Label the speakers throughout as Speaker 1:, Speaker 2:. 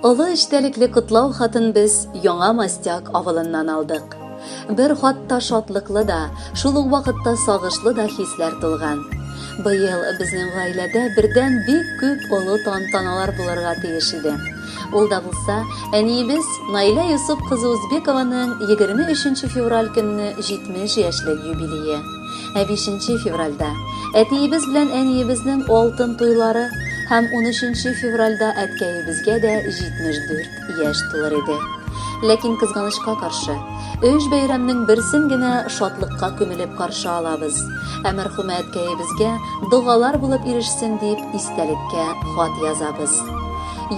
Speaker 1: Олы эчтәлекле котлау хатын без Яңа Мостяк авылыннан алдык. Бер хатта шатлыклы да, шул ук вакытта сагышлы да хисләр тулган. Быел безнең гаиләдә бердән бик күп олы тантаналар булырга тиеш иде. Ул да булса, әниебез Наилә Йосып кызы Узбекованың 23 февраль көнне 70 яшьлек юбилее. Ә 5 февральдә әтиебез белән әниебезнең алтын туйлары һәм 13 февральдә әткәебезгә дә 74 яшь тулыр иде. Ләкин кызганычка каршы, өч бәйрәмнең берсен генә шатлыкка күмелеп каршы алабыз. Ә мәрхүмә әткәебезгә догалар булып ирешсен дип истәлеккә хат язабыз.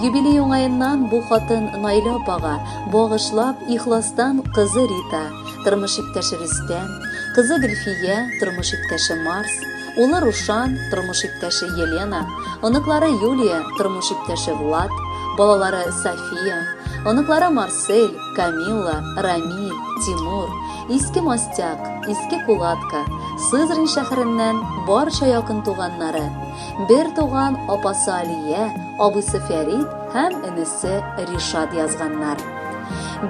Speaker 1: Юбилей уңаеннан бу хатын Наилә апага багышлап ихластан кызы Рита, тормыш иптәше Рөстәм, кызы Гөлфия, тормыш иптәше Марс, улы Рушан, тормыш иптәше Елена, оныклары Юлия, тормыш иптәше Влад, балалары София, оныклары Марсель, Камилла, Рамиль, Тимур, Иске Мостяк, Иске Кулатка, Сызрань шәһәреннән барча якын туганнары, бер туган апасы Алия, абыйсы Фәрит һәм энесе Ришат язганнар.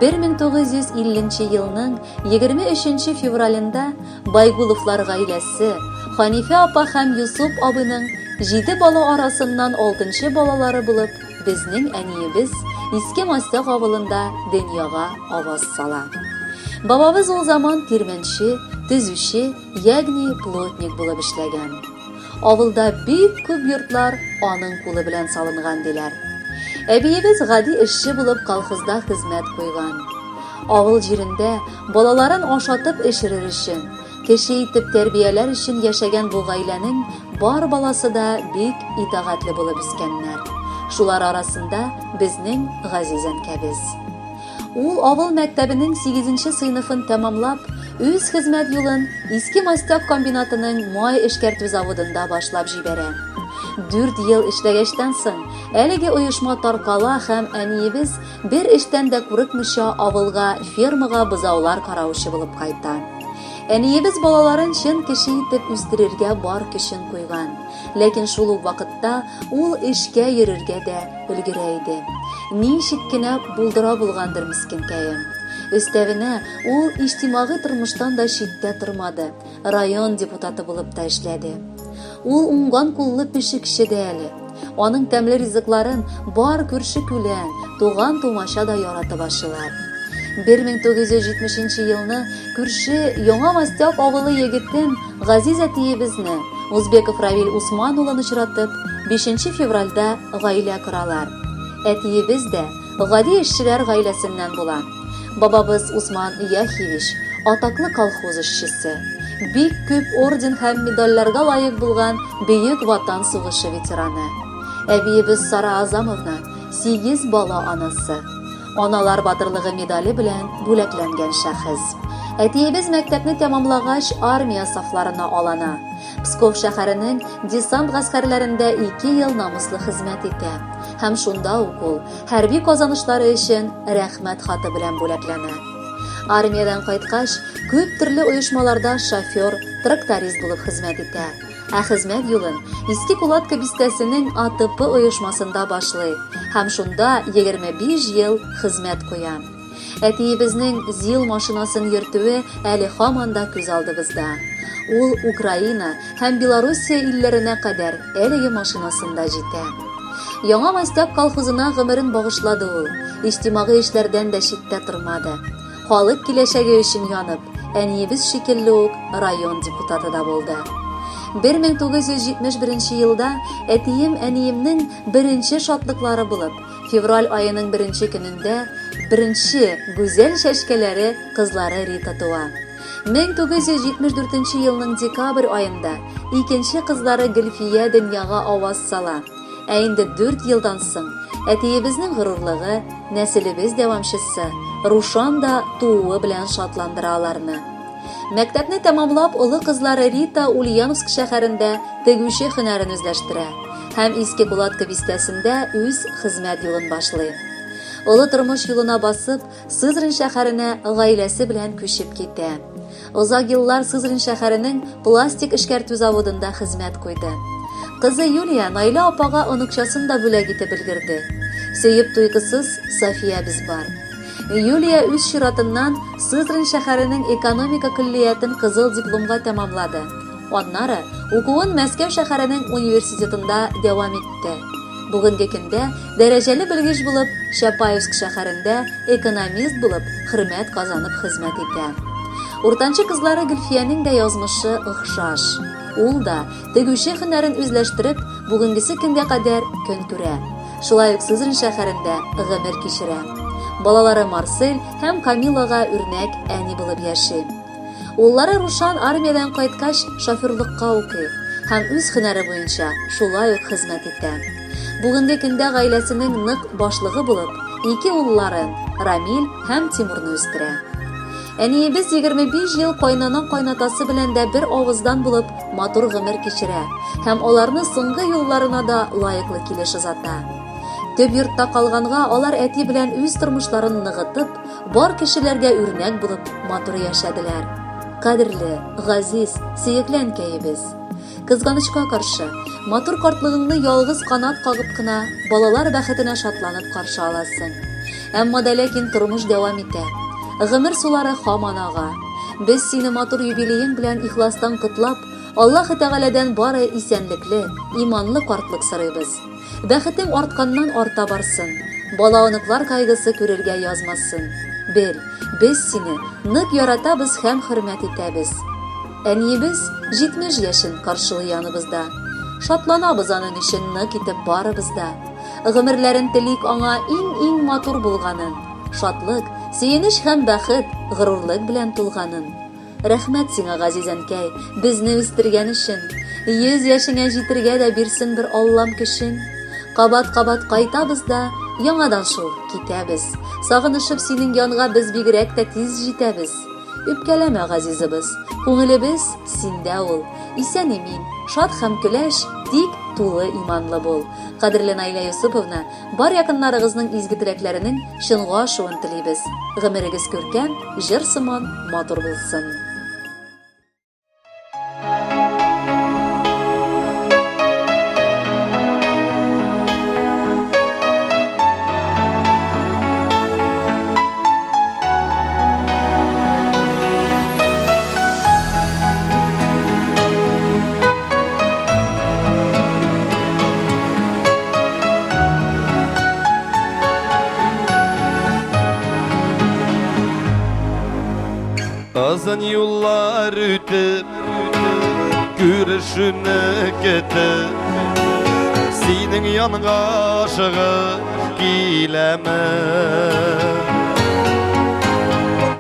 Speaker 1: 1950 елның 23 февралендә Байгуловлар гаиләсе, Ханифә апа һәм Юсуп абыйның җиде бала арасыннан алтынчы балалары булып, безнең әниебез Иске Мостяк авылында дөньяга аваз сала. Бабабыз ул заман тирмәнче, төзүче, ягъни плотник булып эшләгән. Авылда бик күп йортлар аның кулы белән салынган, диләр. Әбиебез гади эшче булып колхозда хезмәт куйган. Авыл җирендә балаларын ашатып эчерер өчен, кеше итеп тәрбияләр өчен яшәгән бу гаиләнең бар баласы да бик итагатьле булып үскәннәр. Шулар арасында безнең газиз әнкәбез. Ул авыл мәктәбенең сигезенче сыйныфын тәмамлап, үз хезмәт юлын Иске Мостяк комбинатының май эшкәртү заводында башлап җибәрә. Дүрт ел эшләгәчтән соң, әлеге оешма таркала һәм әниебез бер эштән дә курыкмыйча авылга фермага бозаулар караучы булып кайта. Әниебез балаларын чын кеше итеп үстерергә бар көчен куйган. Ләкин шул ук вакытта ул эшкә йөрергә дә өлгерә иде. Ничек кенә булдыра булгандыр мескенкәем. Өстәвенә, ул иҗтимагый тормыштан да читтә тормады, район депутаты булып та эшләде. Ул уңган куллы пешекче дә әле. Аның тәмле ризыкларын бар күрше-күлән, туган-тумача да яратып ашыйлар. 1970 елны күрше Яңа Мостяк авылы егетен Газиз әтиебезне, Узбеков Равил Усман улын очратып, 5 февральдә гаилә коралар. Әтиебез дә гади эшчеләр гаиләсеннән була. Бабабыз Усман Яхьевич, атаклы колхоз эшчесе. Бик күп орден һәм медальләргә лаек булган Бөек Ватан сугышы ветераны. Әбиебез Сара Азамовна, сигез бала анасы. Аналар батырлыгы медале белән бүләкләнгән шәхес. Әтиебез мәктәпне тәмамлагач, армия сафларына алана. Псков шәһәренең десант гаскәрләрендә ике ел намуслы хезмәт итә. Һәм шунда ук ул хәрби казанышлары өчен рәхмәт хаты белән бүләкләнә. Армиядән кайткач, күп төрле оешмаларда шофер, тракторист булып хезмәт итә. Ә хезмәт юлын Иске Кулатка бистәсенең АТП оешмасында башлый һәм шунда 25 ел хезмәт куя. Әтиебезнең ЗИЛ машинасын йөртүе әле һаман да күз алдыбызда. Ул Украина һәм Белоруссия илләренә кадәр әлеге машинасында җитә. Яңа Мостяк колхозына гомерен багышлады ул, иҗтимагый эшләрдән дә читтә тормады. Халык киләчәге өчен янып, әниебез шикелле үк район депутаты да булды. 1971 елда әтием әниемнең беренче шатлыклары булып, февраль аеның беренче көнендә беренче гүзәл чәчкәләре кызлары Рита туа. 1974 елның декабрь аенда икенче кызлары Гөлфия дөньяга аваз сала. Ә инде дүрт елдан соң әтиебезнең горурлыгы, нәселебез дәвамчысы Рушан да тууы белән шатландыра аларны. Мәктәпне тәмамлап, олы кызлары Рита Ульяновск шәһәрендә тегүче һөнәрен үзләштерә һәм Иске Кулатка бистәсендә үз хезмәт юлын башлый. Олы тормыш юлына басып, Сызрань шәһәренә гаиләсе белән күчеп китә. Озак еллар Сызрань шәһәренең пластик эшкәртү заводында хезмәт куйды. Кызы Юлия Наилә апага оныкчасын да бүләк итеп өлгерде. Сөеп туйгысыз Софиябез бар. Юлия үз чиратыннан Сызрань шәһәренең экономика көллиятен кызыл дипломга тәмамлады. Аннары укуын Мәскәү шәһәренең университетында дәвам итте. Бүгенге көндә дәрәҗәле белгеч булып, Чапаевск шәһәрендә экономист булып хөрмәт казанып хезмәт итә. Уртанчы кызлары Гөлфиянең дә язмышы охшаш. Ул да, тегүче һөнәрен үзләштереп, бүгенгесе көнгә кадәр көн күрә. Шулай ук Сызрань шәһәрендә гомер кичерә. Балалары Марсель һәм Камилага үрнәк әни булып яши. Уллары Рушан армиядән кайткач шоферлыкка укый һәм үз һөнәре буенча шулай ук хезмәт итә. Бүгенге көндә гаиләсенең нык башлыгы булып, ике улларын, Рамил һәм Тимурны үстерә. Әниебез 25 ел кайнана-кайнатасы белән дә бер авыздан булып матур гомер кичерә һәм аларны соңгы юлларына да лаеклы килеш озата. Төп йортта калганга алар әти белән үз тормышларын ныгытып, бар кешеләргә үрнәк булып матур яшәделәр. Кадерле, газиз, сөекле әнкәебез! Кызганычка каршы, матур картлыгыңны ялгыз канат кагып кына, балалар бәхетенә шатланып каршы аласың. Әмма да ләкин тормыш дәвам итә. Гомер сулары һаман ага. Без сине матур юбилеең белән ихластан котлап, Аллаһы Тәгаләдән бары исәнлекле, иманлы картлык сорыйбыз. Бәхетең артканнан арта барсын, бала-оныклар кайгысы күрергә язмасын. Бел, без сине нык яратабыз һәм хөрмәт итәбез. Әниебез 70 яшен каршылый яныбызда. Шатланабыз аның өчен нык итеп барыбыз да. Гомерләрен телик аңа иң-иң матур булганын, шатлык, сөенеч һәм бәхет, горурлык белән тулганын. Рәхмәт сиңа, газиз әнкәй, безне үстергән өчен. 100 яшеңә җитергә дә бирсен бер Аллам көчен. Кабат-кабат кайтабыз да, яңадан шул, китәбез. Сагынышып синең янга без бигрәк тә тиз җитәбез. Үпкәләмә, газизыбыз, күңелебез синдә ул. Исән-имин, шат һәм көләч, тик тулы иманлы бул. Кадерле Наилә Йосыповна, Бар якыннарыгызның изге теләкләренең чынга ашуын телибез. Гомерегез күркәм, җыр сыман матур булсын.
Speaker 2: Озын юллар үтеп, күрешүне көтеп, синең янга ашыгып киләмен.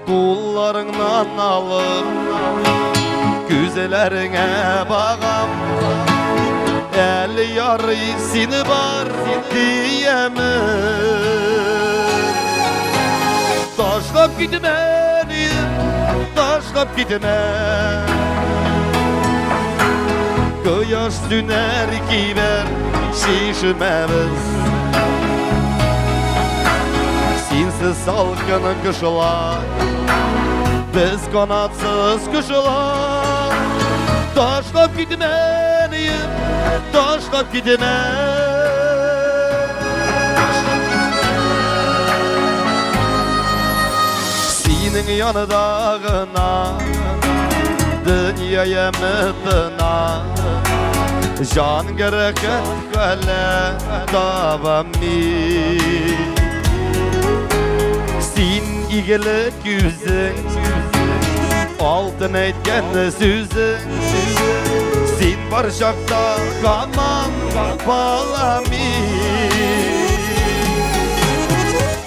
Speaker 2: Кулларыңнан алып, күзләреңә багам. Әле ярый сине бар диямем. Ташлап китмә, ташлап китмә. Кояш сүнәр кибәр чишмәбез. Синсез салкын кышлар, без канатсыз кышлар. Ташлап китмә, ташлап китмә. Синең янда гына дөнья яме тына. Җан рәхәт хәлә табам мин. Син игелек үзең, алтын әйткән сүзең. Син бар чакта һаман бала мин.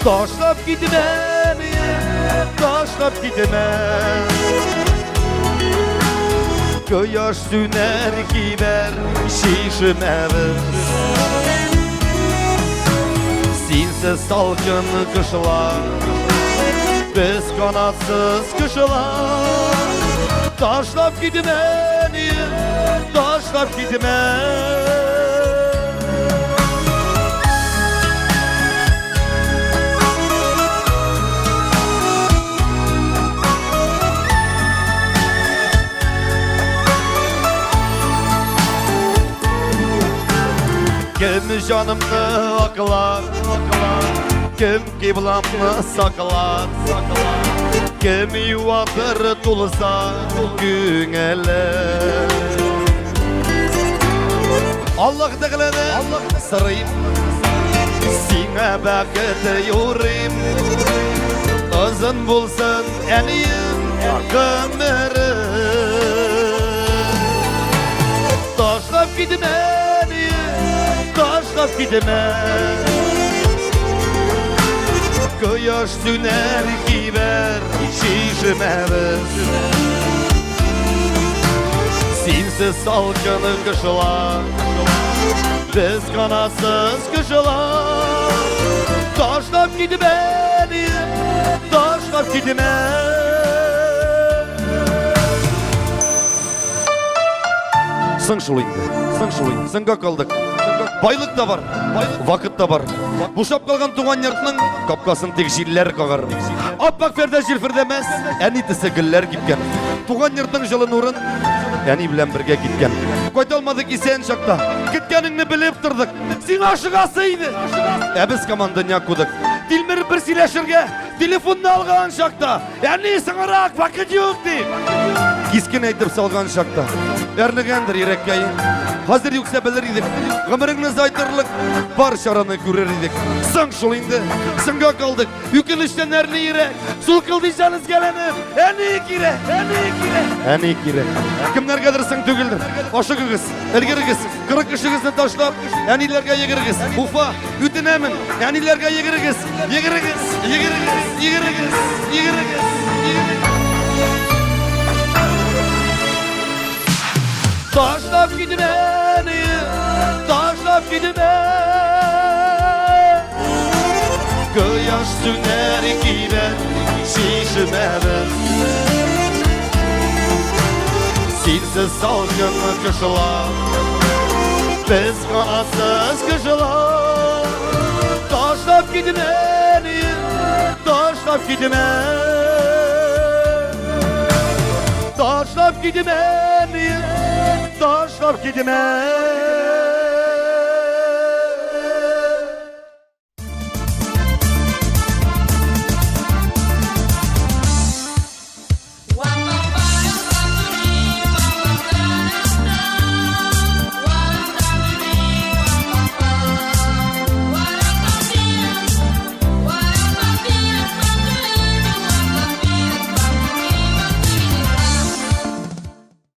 Speaker 2: Ташлап китмә мине, ташлап китмә. Кояш сүнәр кибәр чишмәбез. Синсез салкын кышлар, без канатсыз кышлар. Ташлап китмә мине, ташлап китмә. Кем җанымны аклар? Кем кибламны саклар? Кем юатыр тулса күңеле? Аллаһ Тәгаләне сорыйм, сиңа бәхет юрыйм. Озын булсын әнием гомере. Ташлап китмә, әнием, ташлап китмә. Кояш сүнәр кибәр чишмәбез. Синсез салкын кышлар, без канатсыз кышлар. Ташлап китмә, әнием, ташлап китмә. Соң шул инде, соң шул инде, соңга калдык. Байлык та бар, вакыт та бар. Бушап калган туган йортның капкасын тик җилләр кагар. Аппак пәрдә җилфердәмәс, әни төсе гөлләр кипкән. Туган йортның җылы нурын әни белән бергә киткән. Кайта алмадык исән чакта, көткәнеңне белеп тордык. Сиңа ашыгасы иде. Ә без команда дөнья кудык. Тилмереп бер сөйләшергә телефонны алган чакта, әни соңрак вакыт юк дип. Кискен әйтеп салган чакта. Әрнегәндер йөрәккәем. Хәзер юкса белер идек. Гомереңне зайтырлык бар чараны күрер идек. Соң шул инде. Соңга калдык. Үкенечтән әрни йөрәк. Сулкылдый җан өзгәләнеп. Әни кирәк, әни кирәк. Әни кирәк. Кемнәргәдер соң түгелдер. Ашыгыгыз, өлгерегез. 40 эшегезне ташлап, әниләргә йөгерегез. Уфа, үтенәмен, әниләргә йөгерегез. Йөгерегез, йөгерегез, йөгерегез, йөгерегез, йөгерегез. Ташлап китмә, әни, ташлап китмә. Кояш сүнәр кибәр чишмәбез. Синсез салкын кышлар, без канатсыз кышлар. Ташлап китмә, әни, ташлап китмә. Ташлап китмә, әни, ташлап китмә.